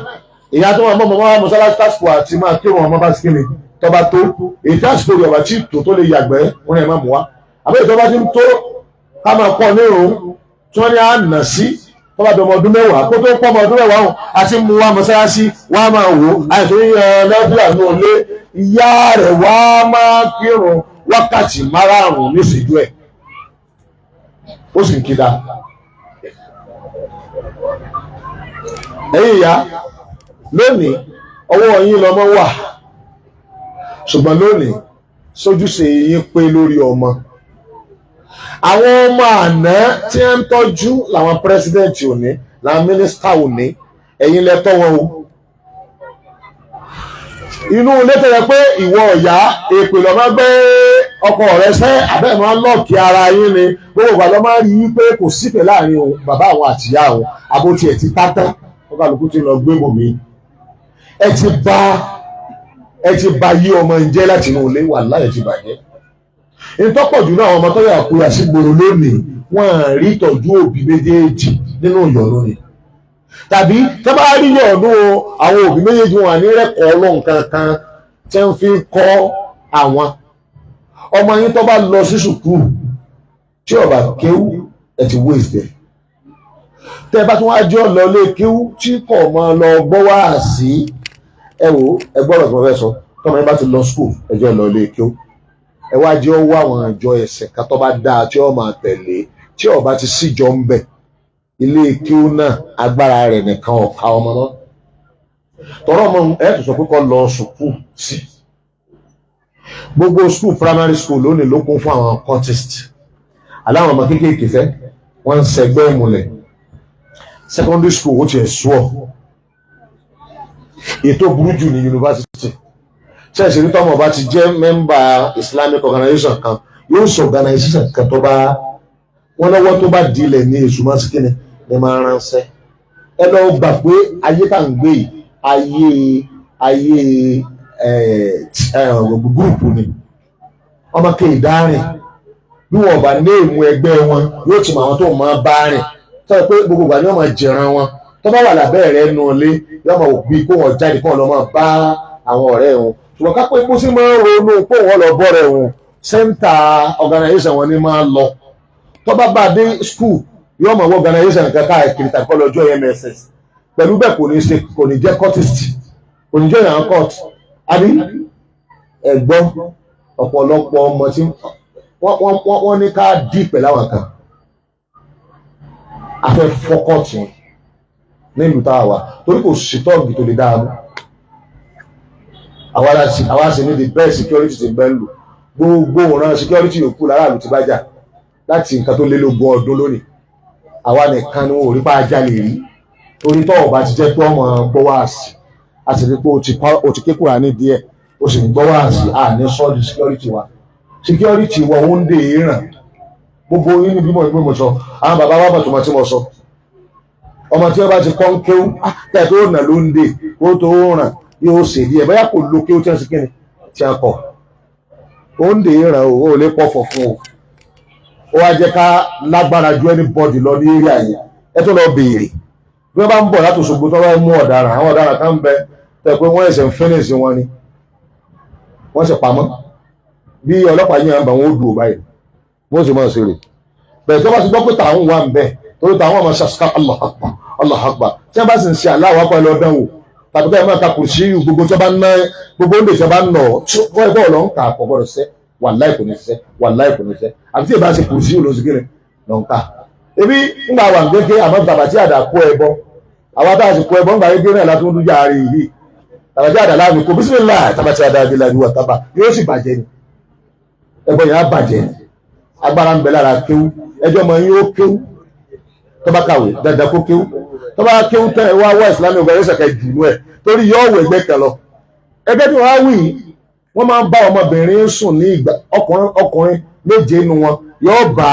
ìyá tó máa mọ́ mọ́ mọ́sálásí tásìkò àti máa kírun, ọmọ bá sikiri tọba tó èyí tásìkò rẹ̀ ọba tí tó tó lè yàgbẹ́ wọn ẹ̀ máa mú wa, àbí ìtọ́ba tí ń tó ká máa kọ́ nírun tí wọ́n ní à nà sí. Tó bá dọmọ ọdún 10, kó tó pọ́ ọmọ ọdún 10 ọ̀hún àti mú wa mọ́sálásí wa máa wò ó, àìsàn yíyan lẹ́fíà ní olé ìyá rẹ̀ wá máa kírun wákàtí 5 níṣẹ́jú ẹ̀, ó sì ń kí dáa. Ẹ̀yin ìyá lónìí ọwọ́ yín lọ́mọ wà, ṣùgbọ́n lónìí sójúṣe yín pé lórí ọmọ. Àwọn ọmọ àná tí wọ́n ń tọ́jú làwọn pírẹsidẹ́ǹtì òní, làwọn mínísítà òní, ẹ̀yin lẹ tọ́ wọn o. Inú ilé tó yẹ pé ìwọ ọ̀yá èpè lọ́mọ gbé ọkọ rẹ sẹ́ àbẹ́ máa ń lọ́ọ̀kì ara yín ni, gbogbo ìgbà lọ́ máa ń rí i pé kò sífẹ̀ẹ́ láàrin òun bàbá àwọn àtìyá òun, àbótiẹ̀ ti tátán wọ́n kálukú ti lọ gbé bòmí. Ẹ ti ba yí ọmọ ń jẹ́ láti inú ilé, wà láyé ti bàjẹ́. Ìtọ́pọ̀ jù náà àwọn ọmọ tó yà kúrò sí gbòòrò lónìí, wọ́n á rí ìtọ́jú òbí méjèèjì nínú ìyọ̀nù ni, tàbí tẹ́ bá rí ìyọ̀nù àwọn òbí méjèèjì wọn ní rẹ́kọ̀ọ́ ọlọ́run kankan tí wọ́n fi kọ́ àwọn ọmọ yín. Tó bá lọ sí sùkúù tí ó bá kéwú, ẹ ti waste ẹ̀. Tẹ́ bá tún wá jọ lọ lé kéwú tí kò mọ lọ gbọ́ wá sí, ẹ wò ẹ gbọ́dọ̀ tí mo fẹ́ sọ. Tọ́mọ yín bá ti lọ sùkúù, ẹ jẹ́ lọ lé kéwú, ẹ wá jẹ́ ó wá àwọn àjọ ẹ̀sìn kan tó bá dáa tí ó máa tẹ̀lé. Tí ó bá ti síjọ ń bẹ̀, ilé kéwú náà agbára rẹ̀ nìkan ọ̀ka ọmọ náà tọrọ ọmọ ẹ tó sọ pé kó lọ sùkúù sí. Gbogbo school, primary school lónìí ló kún fún àwọn cultist, aláwọn ọmọ kéékèèké fẹ́ wọ́n ń sẹgbẹ́ ìmùlẹ̀. Secondary school ó tiẹ̀ sú ọ, ètò burú jù ní yunifásitì. Ṣẹ́ẹ̀sì ní tọ́mọ̀ bá ti jẹ́ mẹ́mbà Islamic organization kan, yóò sọ organization kan tó bá wọ́n lọ́wọ́ tó bá dilẹ̀ ní èṣù máa sí kíni ní máa ránṣẹ́. Ẹ lọ gbà pé ayé tá à ń gbé yìí, ayé gúrùpù ni. Ọmọ kéèdárìn bí wọn bá ní èmú ẹgbẹ́ wọn, yóò ti mọ àwọn tó máa bá rìn tó yẹ pé gbogbo ìgbà ni wọ́n máa jẹran wọn. Tó bá wà lábẹ́ rẹ̀ nù ilé, yóò máa wò bí kó wọn jáde kó wọn lọ máa bá àwọn ọ̀rẹ́ wọn. Ṣùgbọ́n ká pé kó sì máa ń ronú kó wọn lọ bọ́rẹ̀ wọn, center organization wọn ni máa lọ. Tó bá bá dé school, yóò máa wọ organization kan káàkiri tàbí kọ́ lọ́jọ́ MSS pẹ̀lú bẹ́ẹ̀. Kò ní ṣe, kò ní jẹ́ cultist, kò ní jẹ́ ìyàn cult. Àbí ẹ̀gbọ́n ọ̀pọ̀lọpọ̀ ọmọ tí wọ́n ní ká dì pẹ̀lú àwọn kan afẹ́ fọ́kọ̀tì wọn nílùú tá a wà, torí kò sí tọ́ọ̀gì tó lè dáa mú. Àwa sì ní the best security ti bẹ́ẹ̀ lò. Gbogbo òran security yòókù láràlú ti bá jà láti nǹkan tó lé lógún ọdún lónìí, àwa nìkan ni wọn ò rí pa ajá lè rí, torí tọ́ọ̀ bá ti jẹ́ pé ọmọ gbọ́ wáàsí, a sì rí pé o ti ké Kùránì díẹ̀, o sì ń gbọ́ wáàsí, à ní sọ́ọ̀dì security wa. Security wa ó ń dè é ràn gbogbo yín ní bímọ ìgbé mo sọ. Àwọn bàbá wa bàtùmọ̀ tí mo sọ, ọmọ tí wọ́n bá ti kọ́ ń kéwú kẹ́ tó nà ló ń dè kó tó ràn yóò ṣe díẹ̀, bóyá kò lo kéwú tí wọ́n sì kíni tí wọ́n kọ̀ ó ń dè é ràn o, ó lè pọ̀fọ̀ fún o. Ó wá jẹ́ ká lágbára ju anybody lọ ní area yẹn. Ẹ tó lọ béèrè bí wọ́n bá ń bọ̀ láti Òṣogbo tó bá mú ọ̀daràn, àwọn ọ̀daràn kan ń bẹ tẹ́ pé wọ́n ẹ̀sẹ̀ ń finish wọn ni wọ́n sì pamọ́ bí ọlọ́pàá yìí ń bá wọn ó dùn báyìí, wọ́n sì máa ṣeré bẹ́ẹ̀. Tó bá ti gbọ́ pé tàwọn wà ń bẹ̀, torí tàwọn ọmọ ṣàṣkà Allah akbar, Allah akbar, tí wọ́n bá sì ń ṣe aláwọ̀ apá ẹlọ́ dánwò tàbí ká ẹ máa ka kùrùsí gbogbo tí wọ́n bá ná gbogbo oúnjẹ tí wọ́n bá nà ọ́ wọ́n ẹgbẹ́ ọ̀lọ́ ń kà kò gbọ́dọ̀ ṣẹ́, wàláì kò ní ṣẹ́, wàláì kò ní ṣẹ́, àfi tí ì bá ṣe kùrùsí ló sì kéré lọ́ ń kà. Ebi ńgbà wà gbégbé àmọ́ bàbá tí àdá kó ẹbọ, àwa tá a sì kó ẹbọ ńgbà gbégbé náà látún dújà rí yìí, tàbá tí àdá láàmì kò bísímìlá, tàbá tí àdá bí láàmì wà tábà yóò sì bàjẹ́ ni, ẹbọ yẹn á bàjẹ́. Agbára ń bẹ lára kéwú. Ẹjọ́ mọ yín ó kéwú, tó bá kàwé dandan kó kéwú, tó bá kéwú tán, ẹ wá wá ìsìlámù ọgbà yóò ṣẹ̀kẹ́ jù nú ẹ̀, torí yóò wọ ẹgbẹ́ kan lọ. Ẹgbẹ́ tí wọ́n á wì, wọ́n máa ń bá ọmọbìnrin sùn ní ìgbà ọkùnrin méje nu wọn yóò bá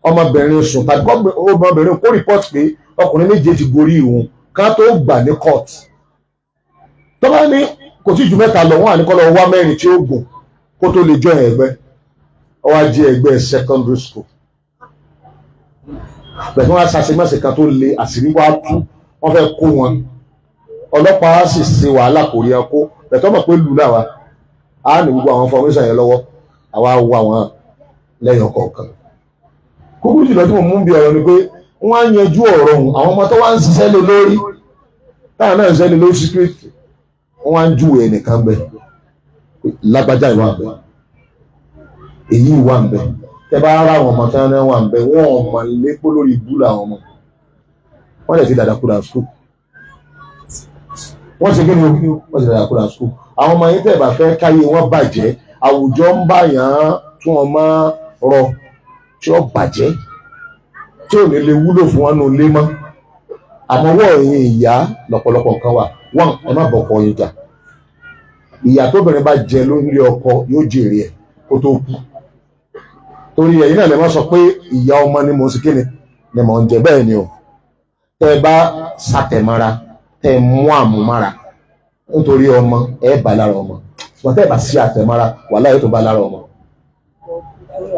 ọmọbìnrin sùn, tàbí ọmọbìnrin kó rìpọ́tì pé ọkùnrin méje ti gorí ìhun ká tó gbà ní court. Tó bá ní kò tí ju mẹ́ta lọ, wọ́n á ní kó lọ wá mẹ́rin tí ó gùn kó tó lè join ẹgbẹ́. Ó wá jẹ́ ẹgbẹ́ secondary school bẹ̀rẹ̀ tí wọ́n á ṣàṣemọ́sẹ̀ kan tó le, àṣírí wá tú, wọ́n fẹ́ kó wọn, ọlọ́pàá sì ṣe wàhálà kò rí ẹ kó bẹ̀rẹ̀ tó mọ̀ pé lù láwa á ní gbogbo àwọn information yẹn lọ́wọ́, àwa wo àwọn lẹ́yìn ọ̀kọ̀ọ̀kan. Kúkú jùlọ tí mo mú bí ọ̀rọ̀ ni pé Wọ́n á yanjú ọ̀rọ̀ ọ̀hún. Àwọn ọmọ tó wá ń ṣiṣẹ́ lé lórí, táwọn náà ń ṣiṣẹ́ lé lórí secret, wọ́n á ń júwe ẹnìkan bẹ̀, lágbájá ìwà ń bẹ, èyí ìwà ń bẹ. Tẹ bá rárá, àwọn ọmọ tí wọ́n wà ń bẹ, wọ́n ọmọ lépó lórí ibú làwọn ọmọ. Wọ́n lè ti dàdàkúdà school. Wọ́n ti kí ni o? Wọ́n ti dàdàkúdà school. Àwọn ọmọ yìí, tẹ̀ bá fẹ́ káyé wọn bàjẹ́, àwùjọ ń bá yàn án tún wọn máa rọ tí ó bàjẹ́, tí ò ní lè wúlò fún wọn nù lé mọ́. Àmọ́ wọ́ ẹ̀yin ìyá, lọ́pọ̀lọpọ̀ nǹkan wà wọ́n, ẹ má bọ̀kọ yín jà. Ìyá tóbìnrin bá jẹ lórí ọkọ, yóò jèrè ẹ̀ kó tó kú, torí ẹ̀yin náà lè má sọ pé ìyá ọmọ ni mò ń sì kíni ni mò ń jẹ. Bẹ́ẹ̀ ni o. Tẹ́ ẹ bá sàtẹ̀mára, tẹ́ ẹ mú àmúmára nítorí ọmọ, ẹ bá lára ọmọ. Ṣùgbọ́n tẹ́ ẹ bá sí àtẹ̀mára, wàhálà yóò tó bá lára ọmọ.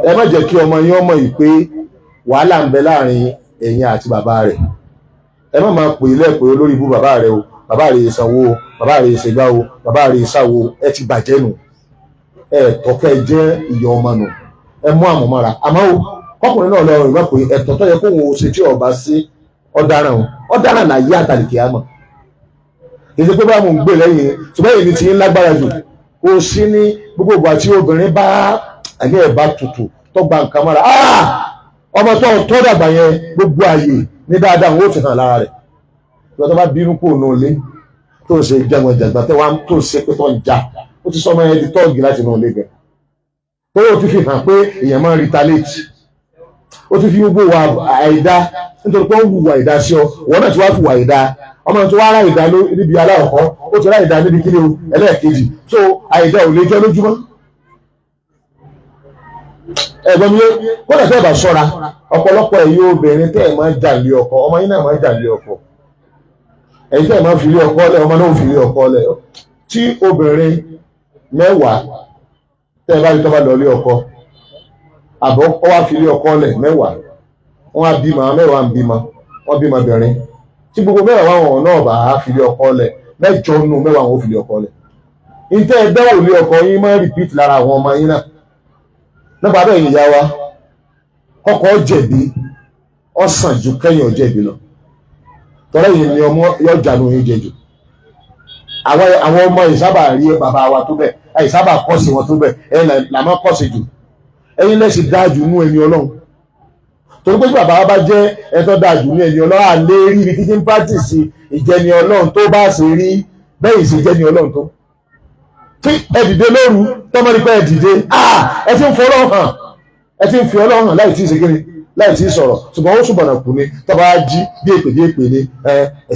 Ẹ má jẹ́ kí ọmọ yín ọmọ yìí pé wàhálà ń bẹ láàrin ẹ̀yin àti bàbá rẹ̀. Ẹ má máa pè é lẹ́pẹ́ olórí ibú bàbá rẹ̀ o, bàbá rẹ̀ sanwó o, bàbá rẹ̀ ṣègbà o, bàbá rẹ̀ ṣàwo. Ẹ ti bàjẹ́ nù. Ẹ tọ́kẹ́ jẹ́ ìyá ọmọ nù. Ẹ mú àmọ̀mọ́ra. Àmọ́ o, kọkùnrin náà lọ rìn mọ́ pé ẹ̀tọ́ tó yẹ kóun ó ṣe tí ọba sí, ọ̀daràn o, ọ̀daràn láyé àtàlìkè àmọ́. Kì í ṣe pé bá mò ń gbé lẹ́yìn, ṣùgbọ́n èyí ti ń lágbára jù. Kò sí ní gbogbo ìgbà tí obìnrin bá ẹ̀mí ẹ̀ bá tutù, tó gba nǹkan mọ́ra, ọmọ tó tọ́ dàgbà yẹn, gbogbo ààyè ní dáadáa òun ó ti hàn lára rẹ̀. Ìgbà tó bá bínú kúrò nù ilé, tó ṣe jẹgbọ̀njẹgbà, tẹ́ wá tó ṣe pé tó ń jà, ó ti sọmọ yẹn di tọ́ọ̀gì láti inú ilé gan, tó o ti fi hàn pé èèyàn máa ń retaliate. Ó ti fi gbogbo wa àìdá, nítorí pé ó ń hùwà àìdá sí ọ, ìwọ náà ti wá fìwà àìdá. Ọmọ tó wá ráìdá níbi aláwọ̀kọ́, ó ti ráìdá níbi kíni o, ẹlẹ́ẹ̀kejì. So àìdá ò lè jẹ́ lójúmọ́. Ẹ̀gbọ́n mi, kódà tẹ́ ẹ bá ṣọ́ra, ọ̀pọ̀lọpọ̀ ẹ̀yin obìnrin tẹ́ ẹ̀ máa ń jà lé ọkọ, ọmọ yín náà máa ń jà lé ọkọ. Ẹ̀yin tẹ́ ẹ̀ máa ń fi lé ọkọ lẹ̀, ọmọ náà ń fi lé ọkọ lẹ̀. Tí obìnrin 10 tẹ́ ẹ bá rí tó bá lọ lé ọkọ, àbọ̀ ọ wá fi lé ọkọ lẹ̀ 10, wọ́n á bímọ, 10 ń bímọ, wọ́n bímọ obìnrin. Tí gbogbo 10 wọn náà bá fi lé ọkọ lẹ̀, 8 nù 10 wọn ò fi lé ọkọ lẹ̀. Ìtẹ́ ẹ dánwò lé ọkọ yín máa ń repeat lára àwọn ọmọ yín náà. Nípa bẹ́ẹ̀, ìyá wa, kọ́kọ́ jẹ̀bi ó sàn ju kẹ́yìn ọ̀jẹ̀bi lọ. Tọ́lá yìí ni ọmọ yóò jánu yín jẹ jù. Àwọn ọmọ yìí sábà rí bàbá wa tó bẹ̀, àyè sábà kọ́sì wọn tó bẹ̀. Ẹ̀yin là máa kọ́sì jù. Ẹ̀yin lẹ́sìn dáa jù nú ẹni Ọlọ́run, torí pé tí bàbá wa bá jẹ́ ẹ̀tọ́ dáa jù ní ẹni Ọlọ́run, à lè rí ibi títí ń practice ìjẹni Ọlọ́run tó bá ṣe rí bẹ́ẹ̀ sì jẹ́ni Ọlọ́run tó. Tí ẹ dìde lóru, tọ́mọ ní pé ẹ dìde, ẹ ti ń fọ Ọlọ́run hàn, ẹ ti ń fi Ọlọ́run hàn láì tí ì ṣe kíni, láì tí ì sọ̀rọ̀. Ṣùgbọ́n ó ṣùgbọ́n kù ni tọ́ba jí bí èpè bí èpè ni ẹ ẹ.